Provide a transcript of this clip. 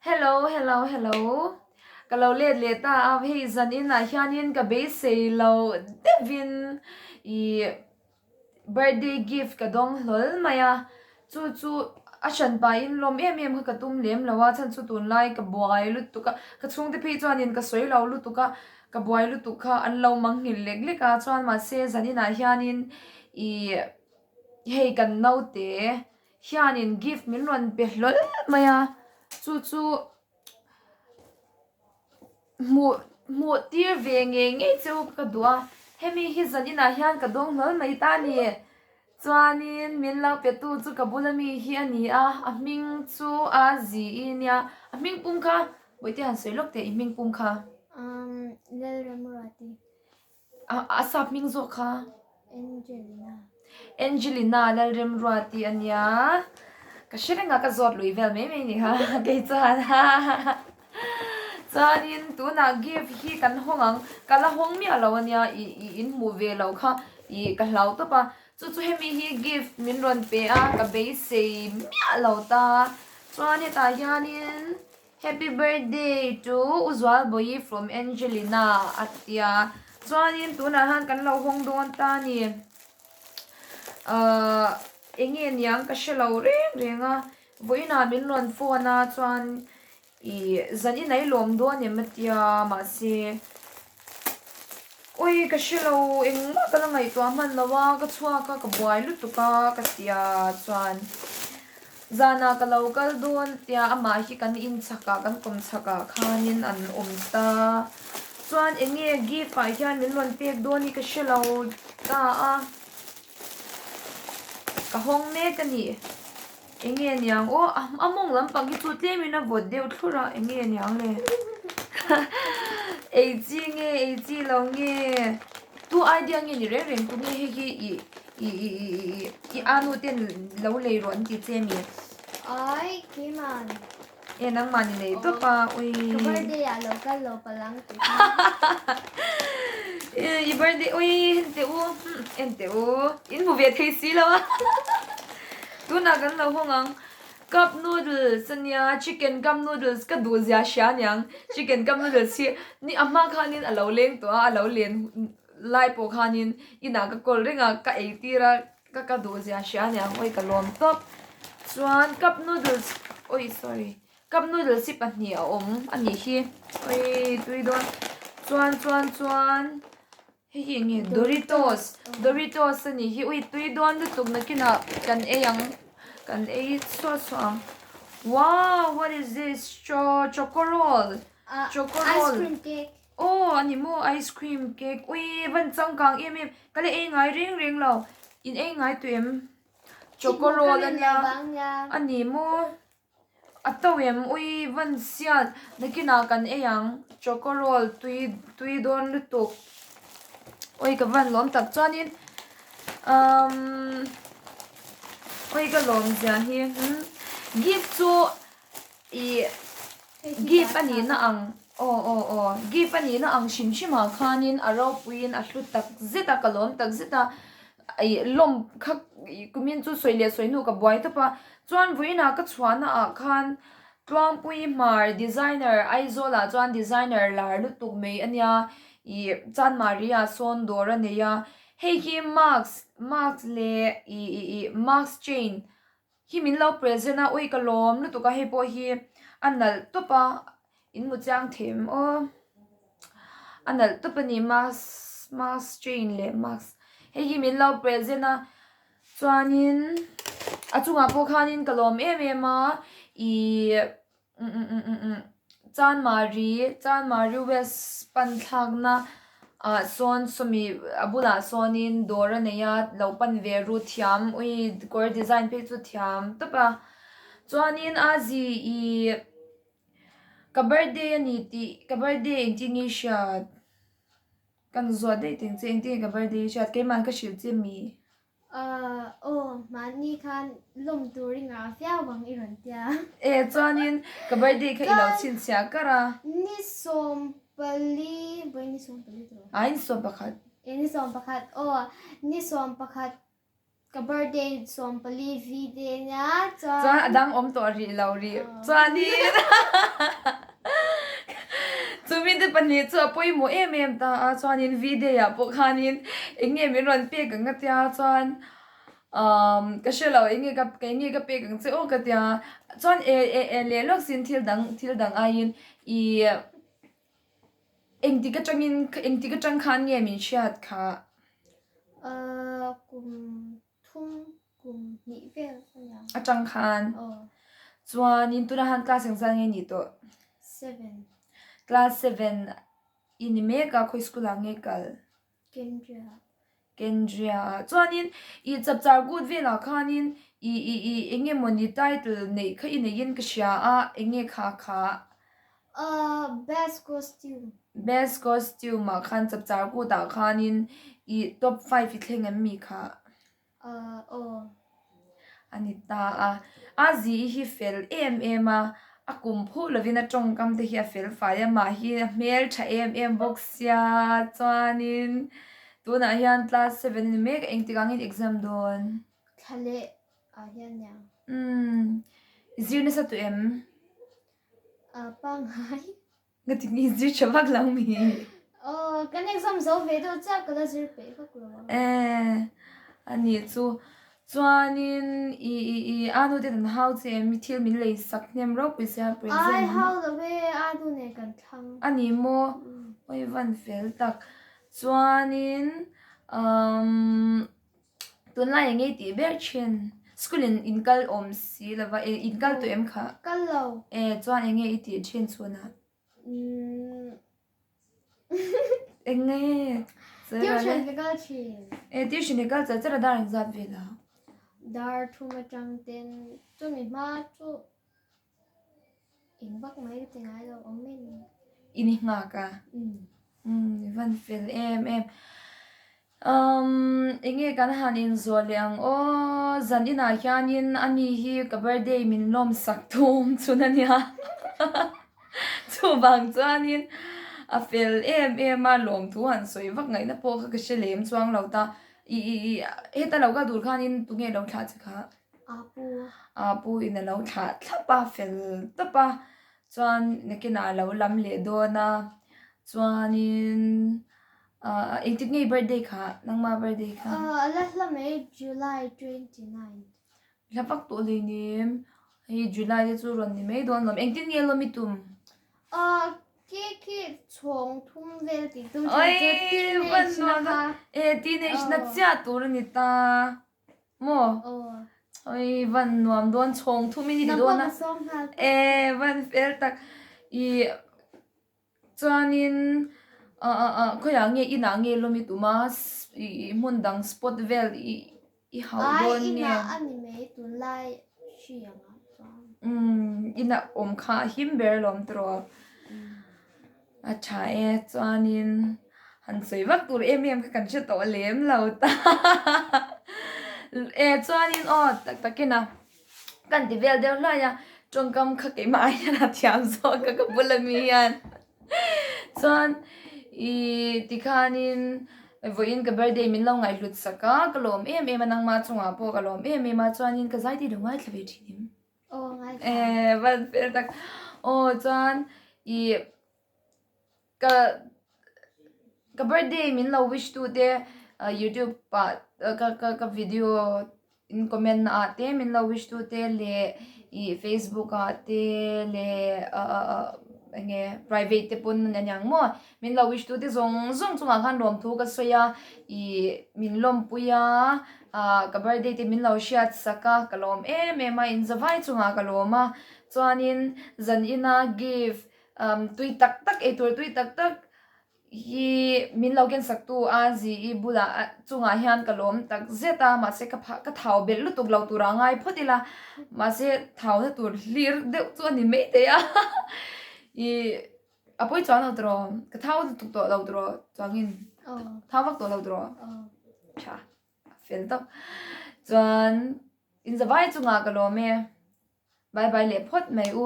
Hello hello hello ka lo let leh ta a hei zan inah hianin ka beisei lo deuhin ih birthday gift ka dawng hlawl mai a chu chu a hran pahin lawm em em kha ka tum lem lo a chhan chu tunlai ka buai lutuk a ka chhungte phei chuanin ka sawi lo lutuk a ka buai lutuk kha an lo mangnghilh lek lek a chuan mahse zan inah hianin ih hei kan naute hianin gift min rawn pe hlawl mai a chu chu hmuh hmuh tir ve ngei ngei chu ka duh a hemi hi zan inah hian ka dawng hlawl mai ta a ni chuanin min lo pe tu chu ka bula mi hi a ni a a hming chu a zi i nia a hming pum kha bawihte han sawi lawk teh i hming pum kha. Umm Lalramruati. A sap hming zawk kha. Angelina. Angelina Lalremruati a nia. Ka hre reng a ka zawt lui vel mai mai ni kha kei chuan chuanin tunah gift hi kan hawng ang ka la hawng miah lo a nia ih ih in hmuh ve loh kha ih ka hlau tawp a chu chu hemi hi gift min rawn pe a ka beisei miah lo ta chuan hetah hianin. Happy birthday to U Zualbawi from Angelina a tia chuanin tunah hian kan lo hawng dawn ta a ni ahh eng nge niang ka hre lo reng reng a vawiinah min rawn phone a chuan ih zan inah i lawm dawn em a tia mahse awi ka hre lo engmah ka la ngaihtuah hman lo a ka chhuak a ka buai lutuk a ka tia chuan. Zanah ka lo kal dawn tia amah hi kan inchhakah kan kawm chhakah khanin an awm ta. Chuan eng nge gift ah hian min rawn pek dawn hi ka hre lo ta a. Ka hawng mek a ni. Eng nge niang aw a mawng lampang hi chu tlemin a vawt deuh thlur a eng nge niang le. Ei chi nge ei chi lo nge tu idea nge ni reng reng tu nge hei hi ih I i i i i i anu ten lo lei rawh an ti che mi? Ai, keimah. E nangmah ni lei tawp a, ui. Ka birthday ah lo kal lo palang ti. I birthday, ui en teh u, en teh u, in hmu ve thei si lo a. Tunah kan lo hawng ang. Cup noodles ania, chicken cup noodles ka duh zia hria aniang. Chicken cup noodles hi ni a hma khanin a lo leng tawh a, a lo len Lai pawh khanin inah ka kawl reng a, ka ei tir a, ka ka duh zia hria a niang awi ka lawm tawp. Chuan cup noodles awi sorry cup noodles hi pahnih a awm a nih hi awi tui dawn chuan chuan chuan hei hi eng nge doritos doritos a nih hi ui tui dawn lutuk nakinah kan ei ang kan ei suah suah ang wow what is this cho choco roll choco roll ice cream cake. Aw a ni maw ice cream cake ui van changkang em em ka la ei ngai reng reng lo in ei ngai tawh em choco roll a nia a ni maw a to em ui van sial nakinah kan ei ang choco roll tui tui dawn lutuk ui ka van lawm tak chuanin umm ui ka lawm zia hi gift chu Ih gift a nihna ang aw aw aw gift a nihna ang hrim hrim ah khanin a ropuiin a hlu tak zet a ka lawm tak zet a ih lawm kha ih kumin chu sawi leh sawi hnu ka buai tawp a chuan vawiinah ka chhuahna ah khan Tluangpui Hmar designer Aizawl ah chuan designer lar lutuk mai a nia ih Chanmari ah sawn dawr a nei a hei hi mask mask leh ih ih ih mask chain. Hi min lo present a, ui ka lawm lutuk a hei pawh hi a nalh tawp a, in hmu chiang thei em aw, a nalh tawp a ni mask mask chain leh mask hei hi min lo present a chuanin a chungah pawh khanin ka lawm em em a ihh. Chanmari Chanmari West pan thlakna ah sawn sawmi a bulah sawnin dawr a nei a lo pan ve ru thiam ui kawr design phei chu thiam tawp a chuanin a zi ih ka birthday a ni tih ka birthday engtin nge i hriat kan zawt daih teng che engtin nge ka birthday i hriat keimah ka hrilh che mi. Aw mahni khan lawm tur i ngah viau ang i rawn tia. E chuanin ka birthday kha i lo chhinchhiah kar a. Ni 14 vawi ni 14 tawh. Ai ni 11. E ni 11 aw ni 11. Ka birthday 14 V-day nia chuan. Chuan a dang awm tawh rih lo rih. Chuanin chumi te pahnih chu a pawimawh em em ta a, chuanin V-day ah pawh khanin eng nge min rawn pek ang ka tia chuan umm ka hre lo eng nge ka eng nge ka pek ang che aw ka tia chuan e e e leh lawk sin thil dang thil dang aiin ih Engtik atangin engtik atang khan nge min hriat kha? Ahh kum thum kum hnih vel a nia. Atang khan? Aw. Chuanin tunah khan class engzat nge nih tawh? Seven. Class seven i ni mek a, khawi school ah nge kal? Kendria. Kendria ah. Chuanin i chapchar kut velah khanin i i i eng nge mawni title neih kha i neihin ka hria a, eng nge kha kha? Ahh best costume. Best costume ah khan chapchar kut ah khanin i top five i thleng em mi kha? Ahh aw. A ni ta a. A zi hi fel em em a, a kum phuh lovin a tawngkam te hi a fel fai a, mah hi a hmel tha em em bawk sia chuanin tunah hian class seven a ni mek a, engtik angin exam dawn? Thla leh ah hian nia. Umm, i zir nasa tawh em? Ahh pangngai. Nga ti nge zir tha vak lo mi? Aw, kan exam zo ve deuh chiah ka la zir peih vak lo a. Eh, a nih chu. Chuanin i i i a nu te kan hau che em? Thil min lei sak hnem ropui sia present. Ai hau lo e, a nu nen kan thlang. A ni maw? Oi van fel tak. Chuanin umm Tunlai eng nge tih ber thin? School in in kal awm si lo va, in kal tawh em kha? Kal lo. E chuan eng nge i tih thin chhunah? Eng nge? Tuition ka kal thin. E tuition i kal char char a dar engzat vel a? Dar thum atang ten chumi hma chu Eng vak mai ka ti ngai lo awm mai ni. I ni nghak a? Umm i van fel em em. Umm eng nge kan han inzawh leh ang aw zan inah hianin ani hi ka birthday min lawm sak thum chhun a nia chuvang chuanin a fel em em a lawmthu han sawi vak ngaihna pawh kha ka hre lem chuang lo ta i i i heta lo kal tur khanin tunge lo thlah che kha? Apu. Apu in a lo thlah thlap a, fel tawp a, chuan nakinah a lo lam leh dawn a, chuanin ah engtik nge i birthday kha nangma birthday kha? Ah a la hla mai July 29. Hla vak tawh hleinem, hei July te chu rawn ni mai dawn lawm, engtin nge lawm i tum? Ah cake hi chhawng thum vel tih tum thin chu teenage na kha. E teenage na chiah tur a ni ta. Maw? Oi van nuam dawn chhawng thum in i ti dawn a. E van fel tak. I chuanin a a a khawiah nge inah nge lawm i tum a i hmun dang spot vel i i hauh dawn nge. Ai inah a ni mai tunlai hri angah chuan. Umm inah awm kha a him ber alawm tawh. A tha e, chuanin han sawi vak tur em em kha kan hre tawh lem lo ta. E chuanin aw tak takin a kan ti vel deuh hluai a, tawngkam kha keimah ah hian a thiam zawk a ka bula mi hian. Chuan ih tikhanin vawiin ka birthday min lo ngaihhlut sak a, ka lawm em em a nangma chungah pawh ka lawm em em a, chuanin ka zai tih lo ngaithla ve thin em? Aw ngaithla. Eh van fel tak. Aw chuan i ka ka birthday min lo wish tu te youtube ah ka ka ka video in comment na ah te min lo wish tu te leh i facebook ah te leh ah eng nge private te pawn a niang maw min lo wish tu te zawng zawng chungah khan lawmthu ka sawi a i min lawmpui a. Ah ka birthday te min lo hriat sak a, ka lawm em em a, in zavai chungah ka lawm a, chuanin zan ina gift umm tui tak tak eitur tui tak tak hi min lo ken sak tu a zi i bulah chungah hian ka lawm tak zet a, mahse ka phah ka thau belh lutuk lo tur a ngai phawt ila, mahse thau na tur hlir deuh chu a ni maithei a ih a pawi chuang lo tawh ka thau lutuk tawh lo tawh chuangin thau vak tawh lo tawh tha. Fel tawp. Chuan in zavai chungah ka lawm e. Bye bye leh phawt mai u.